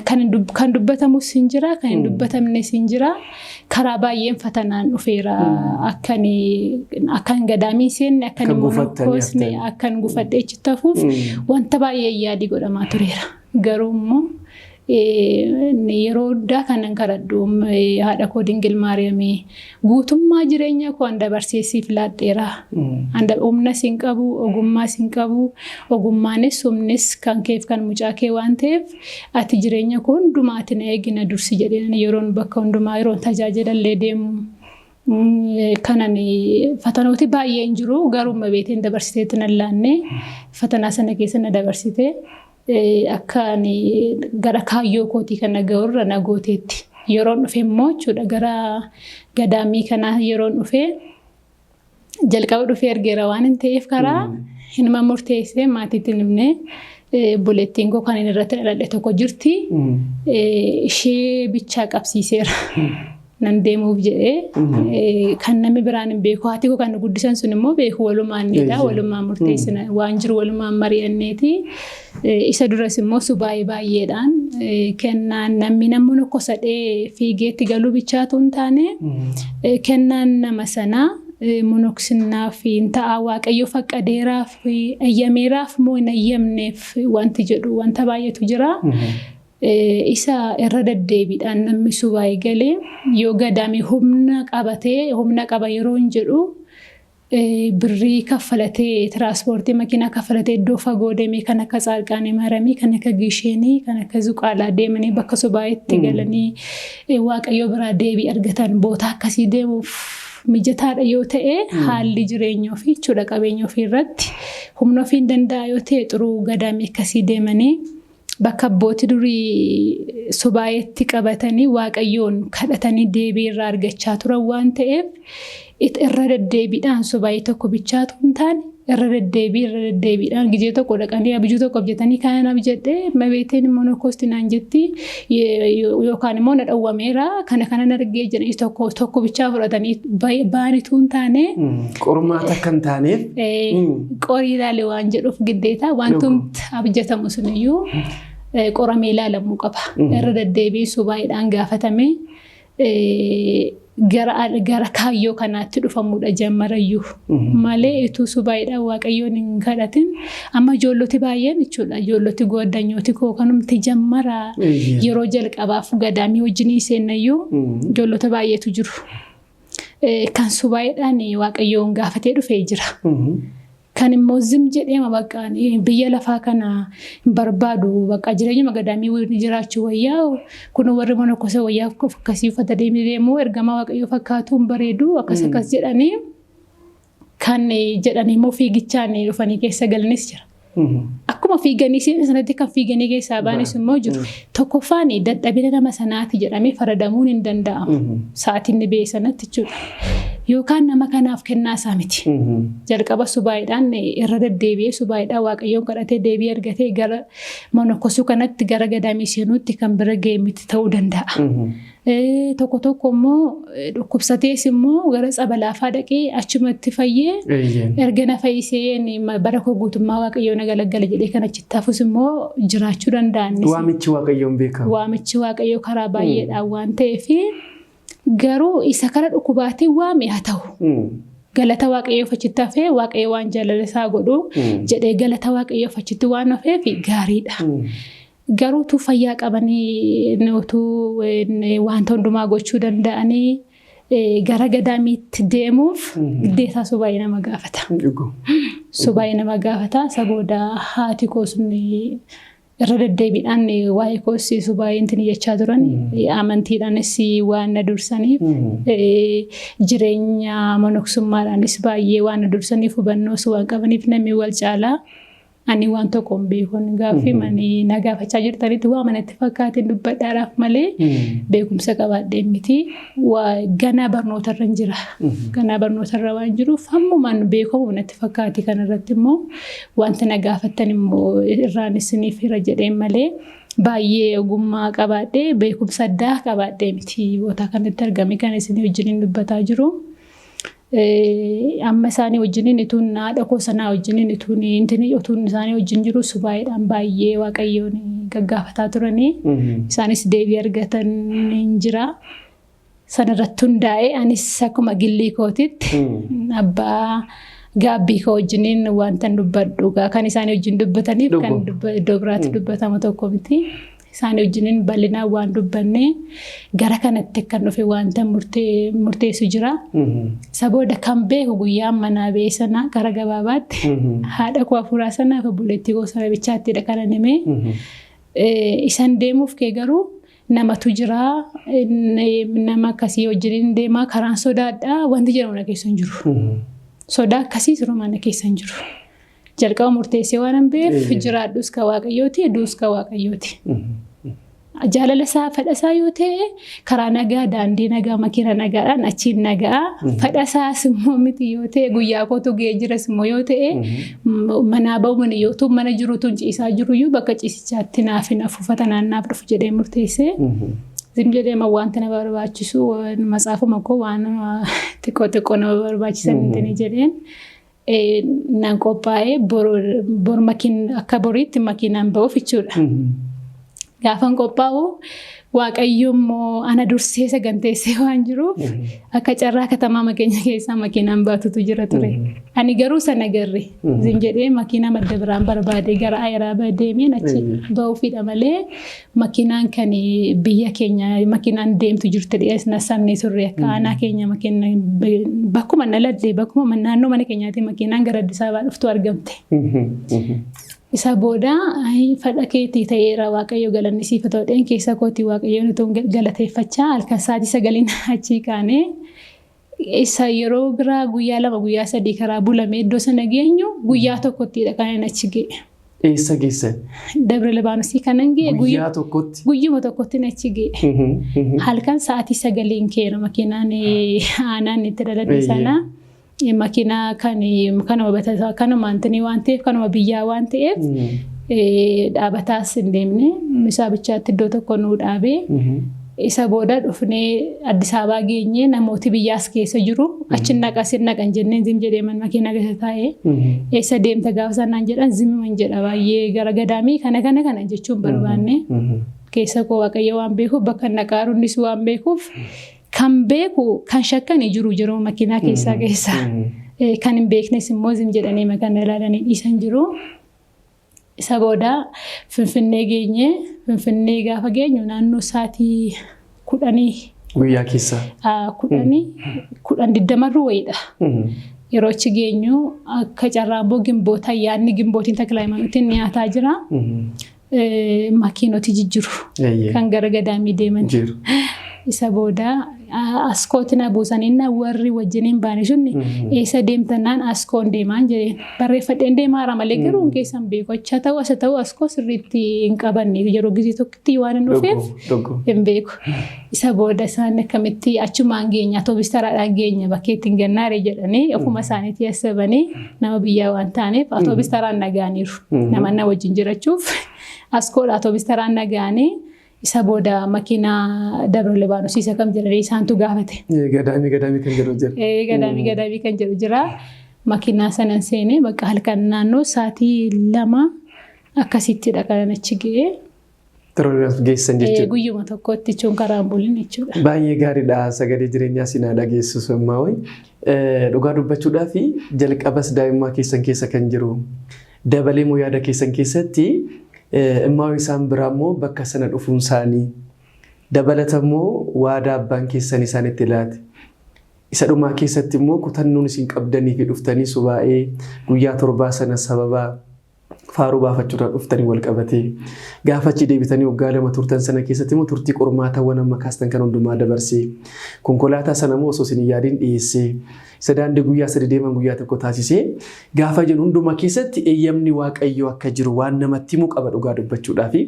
Kan dubbatamus hin jira, kan hin dubbatamnes hin jira. Karaa baay'een fatanaan dhufeera. Akkan gadaamii seenne, akkan Akka gufattanii monokkoosne, haftan. Akkan gufadhee achitti hafuuf wanta baay'ee yaadii godhamaa tureera. Garuu immoo yeroo hundaa kanan kadhadhu haadha koo Dingil Maariyaamii guutummaa jireenya koo an dabarsee siif laadheera. Humnas hin qabu, ogummaas hin qabu, ogummaanis humnis kan keef kan mucaa kee waan ta'eef ati jireenya koo hundumaa ati na eegi, na dursi jedheen yeroon bakka hundumaa yeroon tajaajilallee deemu. Kanan fatanooti baay'een jiru, garuu mabeeteen dabarsiteetti nan laanne, fatanaa sana keessa na dabarsite akka ani gara kaayyoo kootii kana ga'urra na gooteetti. Yeroon dhufe immoo jechuudha gara gadaamii kanaa yeroon dhufe, jalqaba dhufee argeera waan hin ta'eef karaa hinuma murteessee maatiitti hin himne. Obboleettiin koo kan inni irratti dhaladhe tokko jirti. Ishee bichaa qabsiiseera. Nan deemuuf jedhee kan namni biraan hin beeku. Haati koo kan nu guddisan sun immoo beeku, walumaanidha. Walumaan murteessina waan jiru walumaan mari'anneeti. Isa duras immoo subaayee baay'eedhaan kennaan namni namni nokkosadhee fiigeetti galuu bichaatu hin taane, kennaan nama sanaa monoksinaaf hin ta'a, Waaqayyo faqqadeeraaf ayyameeraaf moo hin ayyamneef wanti jedhu wanta baay'eetu jira. Isa irra deddeebiidhaan namni subaayee galee yoo gadaamii humna qabatee, humna qaba yeroo hin jedhu, birrii kaffalatee, tiraanspoortii makiinaa kaffalatee iddoo fagoo deemee kan akka Tsaarqaanii Maaramii, kan akka Gisheenii, kan akka Zuqaalaa deemanii bakka subaayeetti galanii Waaqayyo biraa deebii argatan boota akkasii deemuuf mijataadha yoo ta'e, haalli jireenya ofii jechuudha qabeenya ofii irratti humna ofii hin danda'a yoo ta'e, xuruu gadaamii akkasii deemanii bakka abbootii durii subaayeetti qabatanii Waaqayyoon kadhatanii deebii irraa argachaa turan waan ta'eef, irra deddeebiidhaan subaayee tokko bichaatu hin taane, irra deddeebii irra deddeebiidhaan gizee tokko dhaqanii abjuu tokko abjatanii kanan abjadhee mabeeteen monokoosti naan jetti yookaan immoo na dhowwameera kana kanan argee jedhanii tokko tokko bichaa fudhatanii baanituu hin taane. Qormaata akka hin taaneef. Qorii ilaale waan jedhuuf giddeeta wantumti abjatamu suniyyuu qoramee ilaalamuu qaba. Irra deddeebiin subaayidhaan gaafatame. Gara kaayyoo kanaatti dhufamuudha jammarayyuu. Malee utuu subaayidhaan Waaqayyoon hin kadhatin amma ijoolloti baay'een jechuudha. Ijoolloti gooddanyooti koo kanumti jammara yeroo jalqabaaf gadaamii wajjin seennayyuu ijoollota baay'eetu jiru. Kan subaayidhaan Waaqayyoon gaafatee dhufee jira. Kan immoo zim jedheema bakka biyya lafaa kana hin barbaadu, bakka jireenyuma gadaamii jiraachuu wayyaa, kun warri monokosa wayyaa akkasii uffata deemee ergamaa Waaqayyoo fakkaatu hin bareedu, akkas akkas jedhanii kan jedhanii immoo fiigichaan dhufanii keessa galanis jira. Akkuma fiiganii sanatti kan fiiganii keessaa baanis immoo jiru. Tokkoffaan dadhabina nama sanaati jedhamee faradamuun hin danda'amu. Sa'aatiin ni ba'e sanatti jechuudha. Yookaan nama kanaaf kennaa isaa miti. Jalqaba subaayidhaan irra deddeebi'ee subaayidhaan Waaqayyoon kadhatee deebii argatee gara monokosuu kanatti, gara gadaamii seenuutti kan bira ga'e miti ta'uu danda'a. Tokko tokko immoo dhukkubsatees immoo gara tsabalaafaa dhaqee achumatti fayyee, erga na fayyisee bara koo guutummaa Waaqayyoo na galaggala jedhee kan achitti hafus immoo jiraachuu danda'an. Waamichi Waaqayyoon beekama. Waamichi Waaqayyoo karaa baay'eedhaan waan ta'eef, garuu isa kara dhukkubaatiin waame haa ta'u. Galata Waaqayyoof achitti hafee, Waaqayyo waan jaalala isaa godhu jedhee galata Waaqayyoof achitti waan hafeef gaariidha. Garuu utuu fayyaa qabanii, utuu wanta hundumaa gochuu danda'anii gara gadaamiitti deemuuf giddeessaa subaayii nama gaafata. Subaayii nama gaafata. Isa booda haati koo sun irra deddeebiidhaan waa'ee koos subaayii intin jechaa turan, amantiidhaanis waan na dursaniif, jireenya monoksummaadhaanis baay'ee waan na dursaniif, hubannoos waan qabaniif, namni wal caalaa. Ani waan tokko hin beekun, gaaffii mani na gaafachaa jirtanitti waa manatti fakkaateen dubbadhaadhaaf malee beekumsa qabaadhee miti. Ganaa barnootarra hin jira. Ganaa barnootarra waan jiruuf hammumaan beekamu natti fakkaate kanarratti immoo wanta na gaafattan immoo irraan isiniif hira jedheen malee baay'ee ogummaa qabaadhee, beekumsa addaa qabaadhee miti boota kanatti argame kan isinii wajjiniin dubbataa jiru. Amma isaanii wajjiniin ituun haadha koo sanaa wajjiniin ituun intini utuun isaanii wajjin jiru subaayidhaan baay'ee Waaqayyoon gaggaafataa turanii, isaanis deebii argatan hin jira. Sanarratti hundaa'ee anis akkuma gillii kootitti abbaa gaabbii koo wajjiniin wanta dubbadhu kan isaanii wajjin dubbataniif kan iddoo biraatti dubbatamu tokko miti. Isaanii wajjiniin bal'inaan waan dubbanne gara kanatti akkan dhufe wanta murteessu jira. Isa booda kan beeku guyyaa manaa ba'e sana gara gabaabaatti haadha koo hafuuraa sanaaf obboleettii koo sana bichaattidha kan himee. Isan deemuuf kee garuu namatu jira, nama akkasii wajjiniin deemaa, karaan sodaadhaa wanti jedhamu na keessa hin jiru. Sodaa akkasii sirumaa na keessa hin jiru. Jalqaba murteessee waan hin beef, jiraadhus ka Waaqayyooti, duus ka Waaqayyooti. Jaalala isaa, fedha isaa yoo ta'e, karaa nagaa, daandii nagaa, makiina nagaadhaan achiin nagaa. Fedha isaas immoo miti yoo ta'e, guyyaa kootu ga'ee jiras immoo yoo ta'e, manaa ba'u mana yoo ta'u, mana jirutu ciisaa jiruyyuu bakka ciisichaatti naaf hin afuufata naannaaf dhufu jedhee murteessee. Zim jedhee wanta nama barbaachisu, matsaafuma koo, waan xiqqoo xiqqoo nama barbaachisan jedheen nan qophaa'ee, bor akka boriitti makiinaan ba'uuf jechuudha. Gaafan qophaa'u Waaqayyo immoo ana dursee saganteessee waan jiruuf akka carraa katamaa keenya keessaa makiinaan baatutu jira ture. Ani garuu sana garre zim jedhee makiinaa madda biraan barbaade, gara ayiraa deemeen achi ba'uufidha malee makiinaan kan biyya keenya makiinaan deemtu jirti dhiyeessina sabni turre akka aanaa keenya makiinaan bakkuma dhaladhe, bakkuma naannoo mana keenyaatti makiinaan gara Addis Ababaa dhuftu argamte. Isa booda fedha keetii ta'eera Waaqayyo, galanni siif ta'uudhaan keessa kootii Waaqayyoon utuu galateeffachaa halkan sa'aatii 9n achii kaanee, isa yeroo biraa guyyaa 2, guyyaa 3 karaa bulamee iddoo sana geenyu guyyaa tokkottidha kan inni achi ga'e. Eessa geessan? Dabra Libaanosii kanan ga'e. Guyyaa tokkotti? Guyyuma tokkotti achi ga'e. Halkan sa'aatii 9n keera makiinaan aanaan itti dhaladhe sana. Makiinaa kan kanuma batataa kanuma antini waan ta'eef, kanuma biyyaa waan ta'eef, dhaabataas hin deemne, misaa bichaatti iddoo tokko nuu dhaabee, isa booda dhufnee Addis Ababaa geenyee, namooti biyyaas keessa jiru, achi naqa sin naqan jenneen zim jedhee man makiinaa keessa taa'ee, eessa deemta gaafa sanaan jedhan, zimiman jedha, baay'ee gara gadaamii kana kana kana jechuun barbaanne, keessa koo Waaqayyo waan beekuuf, bakka naqaaru innis waan beekuuf, Kan beeku kan shakkanii jiru jiru makiinaa keessaa keessa. Kan hin beeknes immoo zim jedhanii makan ilaalanii dhiisan jiru. Isa booda Finfinnee geenye. Finfinnee gaafa geenyu naannoo sa'aatii 10. Guyyaa keessaa. 10, 10:20 wayiidha. Yeroo achi geenyu akka carraa immoo Gimboota ayyaanni Gimbootiin Takla Hayimaanotiin dhiyaataa jira. Makiinoti jijjiru. Kan gara gadaamii deeman. Isa booda Askootti na buusanii na warri wajjiniin baane sun eessa deemtannaan Askoon deemaan jedheen. Barreeffadheen deemaara malee garuu hin keessan beeku. Achi ta'u asa ta'u Askoo sirriitti hin qabanne yeroo gizee tokkotti waan hin dhufeef hin beeku. Isa booda isaan akkamitti achumaan geenya, atoobis taraadhaan geenya bakkeetti hin gannaare jedhanii ofuma isaaniitii yassabanii nama biyyaa waan taaneef atoobis taraan nagaaniiru. Nama na wajjin jirachuuf Askoodha atoobis taraan nagaanii. Isa booda makiinaa Dabra Libaanos isa kam jedhanii isaantu gaafate. Gadaamii gadaamii kan jedhu jira. Gadaamii gadaamii kan jedhu jira. Makiinaa sanan seenee bakka halkan naannoo sa'aatii 2 akkasittidha kan achi ga'ee. Dabra geessan jechuudha. Guyyuma tokkotti jechuun karaan bulin jechuudha. Baay'ee gaariidha, sagalee jireenyaa sinaa dhageessisu ammaa. Dhugaa dubbachuudhaa fi jalqabas daa'imummaa keessan keessa kan jiru dabalee immoo yaada keessan keessatti immoo isaan biraa immoo bakka sana dhufuun isaanii dabalata immoo waadaa abbaan keessan isaanitti laate. Isa dhumaa keessatti immoo kutannoon isin qabdanii fi dhuftanii subaa'ee guyyaa 7 sana sababa faaruu baafachuudhaan dhuftanii wal qabatee gaafa achi deebitanii waggaa 2 turtan sana keessatti immoo turtii qormaatawwan amma kaastan kan hundumaa dabarsee konkolaataa sana immoo osoo isin hin yaadiin dhiyeessee isa daandii guyyaa 3 deeman guyyaa 1 taasisee gaafa jennu hundumaa keessatti eeyyamni Waaqayyoo akka jiru waan namatti himuu qaba dhugaa dubbachuudhaafi.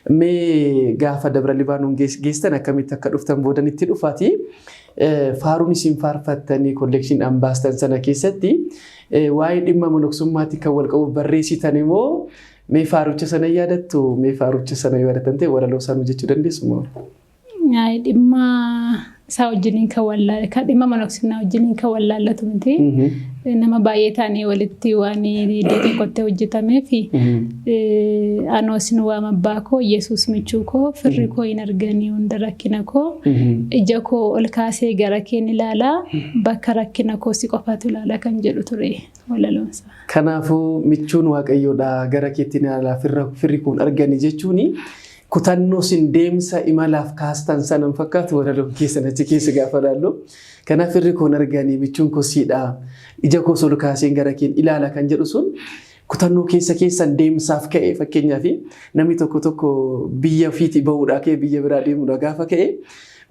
Mee gaafa Dabra Libaanoon geestan akkamitti akka dhuftan boodanitti dhufaati. Faaruun isin faarfattanii kollekshiin baastan sana keessatti waa'ee dhimma monoksummaatiin kan wal qabu barreessitan immoo mee faarucha sana yaadattu? Mee faarucha sana yaadatan ta'e walaloo isaanii jechuu dandeessu moo? Dhimma isaa wajjiniin kan wallaalle, kan dhimma monoksinnaa wajjiniin kan wallaallatu miti. Nama baay'ee taanee walitti waan iddoo tokkotti hojjetamee fi anoo sin waama abbaa koo, Yesuus michuu koo, firri koo hin arganii hunda rakkina koo, ija koo ol kaasee gara keen ilaalaa, bakka rakkina koo si qofatu ilaala kan jedhu ture walaloonsa. Kanaafuu michuun Waaqayyoodha gara keetti ilaalaa firri kun argani jechuuni kutannoo sin deemsa imalaaf kaastan sanan fakkaatu walaloon keessan achi keessa gaafa ilaallu. Kanaaf firri koon arganii michuun koo siidha, ija koo ol kaaseen gara keen ilaala kan jedhu sun kutannoo keessa keessan deemsaaf ka'e. Fakkeenyaaf namni tokko tokko biyya ofiitii bahuudhaa ka'e biyya biraa deemuudha gaafa ka'e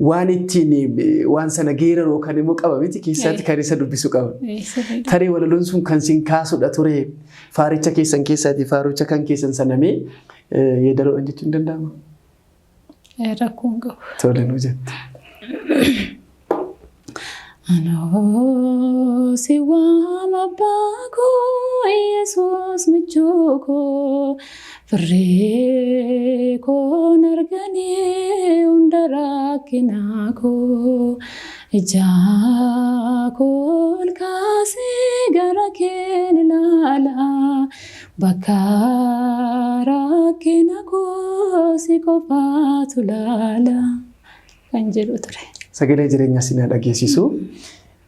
waan ittiin waan sana geeraru yookaan immoo qaba miti keessatti kan isa dubbisu qaba. Tarii walaloon sun kan sin kaasudha ture faaricha keessan keessaati, faarucha kan keessan sanamee yeedaloodhaan jechuun danda'ama. Rakkoon qabu. Tole, nu jette. Anoo si waama abbaa koo, Yesuus michuu koo, firree koon arganii hunda rakkina koo, ija koo ol kaasee gara keen ilaala, bakka rakkina koo si qofaatu ilaala kan jedhu ture. Sagalee jireenyaa sinaa dhageessisu.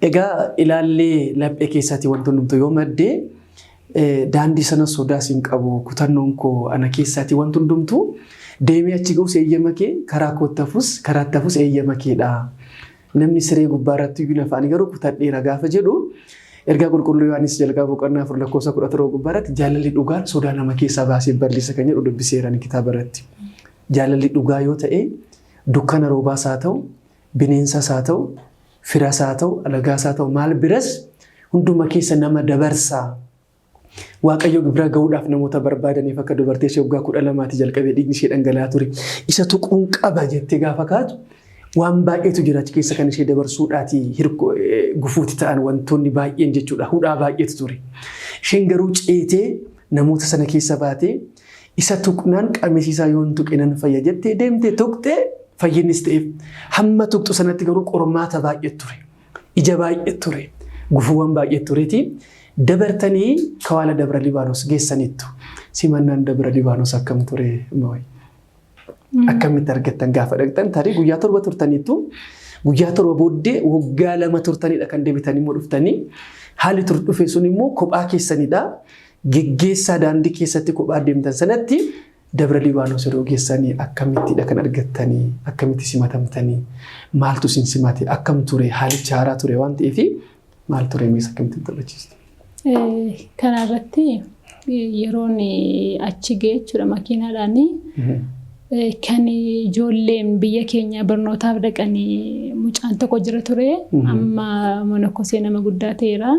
Egaa ilaallee laphee keessaatti wanti hundumtu yoo maddee daandii sana sodaas hin qabu, kutannoon koo ana keessaatti wanti hundumtu deemee achi ga'us eeyyama kee, karaa kootti hafus karaatti hafus eeyyama keedha. Namni siree gubbaa irratti iyyuu nafaanii garuu kutadheera gaafa jedhu ergaa qulqulluu Yohaannis jalqaba boqonnaa 4 lakkoofsa 17 gubbaa irratti jaalalli dhugaan sodaa nama keessaa baasee bal'isa kan jedhu dubbiseera kitaaba irratti. Jaalalli dhugaa yoo ta'e dukkana roobaas haa ta'u, bineensas haa ta'u, firas haa ta'u, alagaas haa ta'u, maal biras hunduma keessa nama dabarsaa. Waaqayyo bira gahuudhaaf namoota barbaadaniif akka dubartii ishee waggaa 12ti jalqabee dhiigni ishee dhangala'aa ture. Isa tuquun qaba jettee gaafa kaatu waan baay'eetu jira achi keessa kan ishee dabarsuudhaati gufuuti ta'an wantoonni baay'een jechuudha. Hudhaa baay'eetu ture. Isheen garuu ceetee namoota sana keessa baatee isa tuqnaan qamisiisaa yoon tuqe nan fayya jettee deemtee tuqxee fayyinnis ta'eef. Hamma tuqxu sanatti garuu qormaata baay'ee ture. Ija baay'ee ture. Gufuuwwan baay'ee tureeti. Dabartanii kawaala Dabra Libaanos geessanittu. Simannaan Dabra Libaanos akkam ture? Mooyi? Akkamitti argattan gaafa dhaqxan? Tarii guyyaa 7 turtaniittu. Guyyaa 7 booddee waggaa 2 turtanidha kan deebitanii immoo dhuftanii. Haalli tur dhufe sun immoo kophaa keessanidha. Geggeessaa daandii keessatti kophaa deemtan sanatti Dabra Libaanoos yeroo geessanii akkamittidha kan argattanii? Akkamitti simatamtanii? Maaltu isin simate? Akkam ture? Haalichi haaraa ture waan ta'eef maal ture mees akkamitti taphachiistu? Kana irratti yeroon achi ga'e jechuudha makiinaadhaan kan ijoolleen biyya keenya barnootaaf dhaqanii mucaan tokko jira ture. Amma monokkosee nama guddaa ta'eera.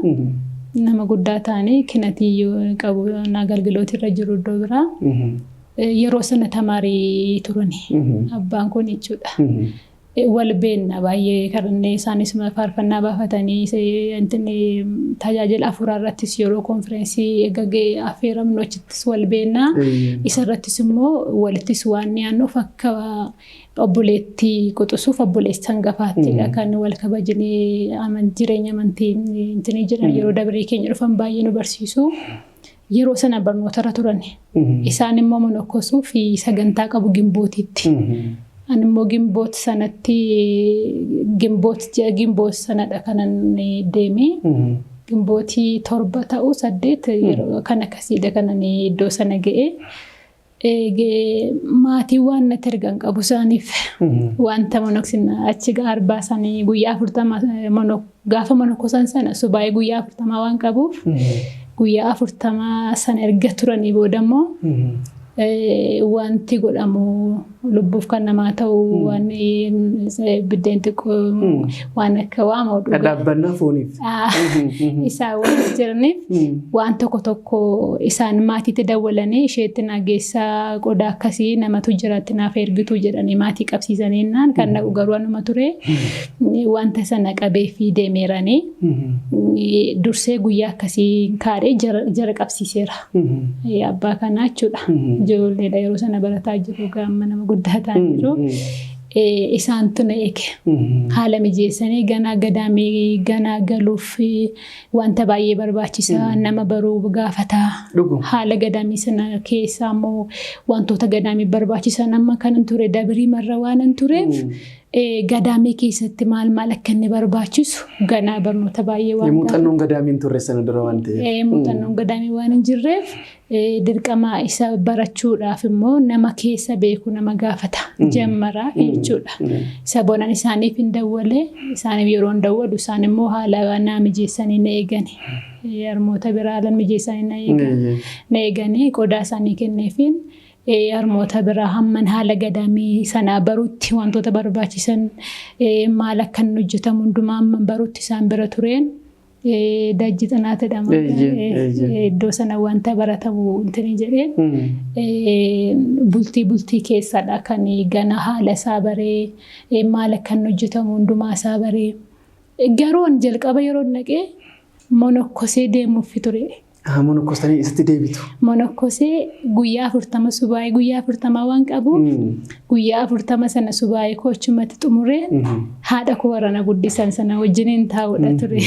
Nama guddaa ta'anii kinatiyyuu qabu agalgilooti irra jiru iddoo biraa. Yeroo sana tamaarii turani. Abbaan kun jechuudha. Wal beenna baay'ee kadhannee isaanis faarfannaa baafatanii tajaajila afuuraa irrattis yeroo konfireensii eegagee affeeramnu achittis wal beenna. Isa irrattis immoo walittis waan dhiyaannuuf akka obboleettii quxisuuf obboleessa hangafaattidha kan wal kabajnee jireenya amantii jiran yeroo dabaree keenya dhufan baay'ee nu barsiisu. Yeroo sana barnootarra turan. Isaan immoo monokkosuu fi sagantaa qabu Gimbootitti. Ani immoo Gimboot sanatti Gimboot ji'a Gimboot sanadha kanan deeme. Gimbootii 7 ta'uu 8 yeroo kan akkasiidha kanan iddoo sana ga'e. Maatii waan natti ergan qabu isaaniif wanta monoksinna achi arbaa isaanii guyyaa 40 gaafa monokkosan sana subaayee guyyaa 40 waan qabuuf guyyaa 40 sana erga turanii booda immoo wanti godhamu lubbuuf kan namaa ta'u waan biddeen xiqqoo waan akka waama dhugaa. Dhadhaabbannaa fooniif. Isaan waan jiraniif waan tokko tokko isaan maatiitti dawwalanii isheetti naa geessaa qodaa akkasii namatu jiraatti naaf ergitu jedhanii maatii qabsiisanii naan kan naqu garuu anuma ture wanta sana qabee fi deemeeranii dursee guyyaa akkasii kaadhee jara qabsiiseera. Abbaa kanaa jechuudha. Ijoolleedha yeroo sana barataa jiru gaamma nama guddaa ta'an jiru. Isaantu na eege. Haala mijeessanii ganaa gadaamii ganaa galuuf wanta baay'ee barbaachisaa nama baruu gaafataa. Haala gadaamii sana keessaa immoo wantoota gadaamii barbaachisan amma kanan ture dabirii marra waanan tureef gadaamii keessatti maal maal akka inni barbaachisu ganaa barnoota baay'ee waan Muuxannoon gadaamii hin turre sana dura waan ta'eef. Muuxannoon gadaamii waan hin jirreef dirqama isa barachuudhaaf immoo nama keessa beeku nama gaafata jammaraa jechuudha. Isa bonan isaaniif hin dawwale isaaniif yeroo hin dawwalu isaan immoo haala naa mijeessanii na eegani. Harmoota biraa haala mijeessanii na eeganii qodaa isaanii kenneefiin harmoota biraa hamman haala gadaamii sanaa barutti wantoota barbaachisan maal akka inni hojjetamu hundumaa hamman barutti isaan bira tureen. Dajji xinaat jedhama. Iddoo sana wanta baratamu intini jedheen bultii keessadha kan gana haala isaa baree maal akka inni hojjetamu hundumaa isaa baree. Garuu jalqaba yeroo naqee monokkosee deemuuf ture. Monokkosanii isatti deebitu. Monokkosee guyyaa 40 subaayee guyyaa 40 waan qabuuf guyyaa 40 sana subaayee kochumatti xumuree haadha koo warra na guddisan sana wajjiniin taa'uudha ture.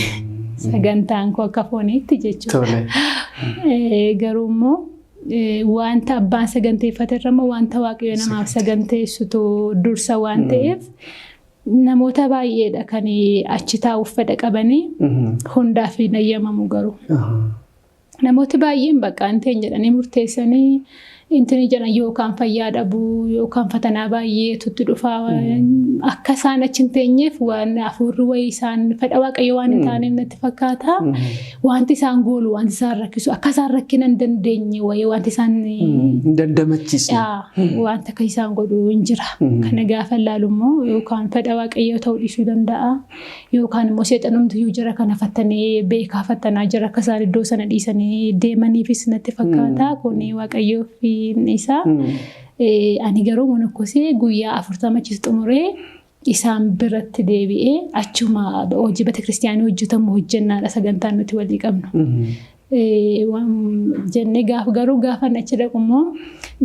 Sagantaan koo akka fooniitti jechuudha. Garuu immoo wanta abbaan saganteeffate irra immoo wanta waaqayyo namaaf saganteessitu dursa waan ta'eef namoota baay'eedha kan achi taa'uuf fedha qabanii hundaaf hin ayyamamu garuu. Namooti baay'een bakka hin ta'in jedhanii murteessanii intini jedhan yookaan fayyaa dhabuu yookaan fatanaa baay'eetu itti dhufaa akka isaan achi hin teenyeef waan hafuurri wayii isaan fedha waaqayyo waan hin taaneef natti fakkaata. Wanti isaan goolu wanti isaan rakkisu akka isaan rakkina hin dandeenye wayii wanti isaan hin dandamachiisne. Wanta akka isaan godhu hin jira. Kana gaafa ilaalu immoo yookaan fedha waaqayyoo ta'uu dhiisuu danda'a. Yookaan immoo seexanumti iyyuu jira kana fattanee beekaa fattanaa jira akka isaan iddoo sana dhiisanii deemaniifis natti fakkaata. Kuni waaqayyoo fi isaa. Ani garuu monokkosee guyyaa 40 achis xumuree isaan biratti deebi'ee achuma hojii bata kiristiyaanii hojjetamu hojjennaadha sagantaan nuti walii qabnu. Jennee garuu gaafa achi dhaqu immoo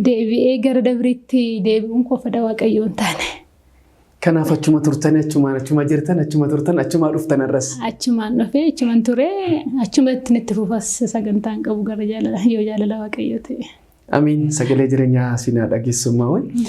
deebi'ee gara dabriitti deebi'uun koo fedha waaqayyoo hin taane. Kanaaf achuma turtanii achuma jirtan achuma turtan achuma dhuftan irras. Achumaan dhufee achuman ture achumatti itti fufas sagantaan qabu gara jaalala yoo jaalala waaqayyoo ta'e. Amiin sagalee jireenyaa siinaa dhageessummaa wayi.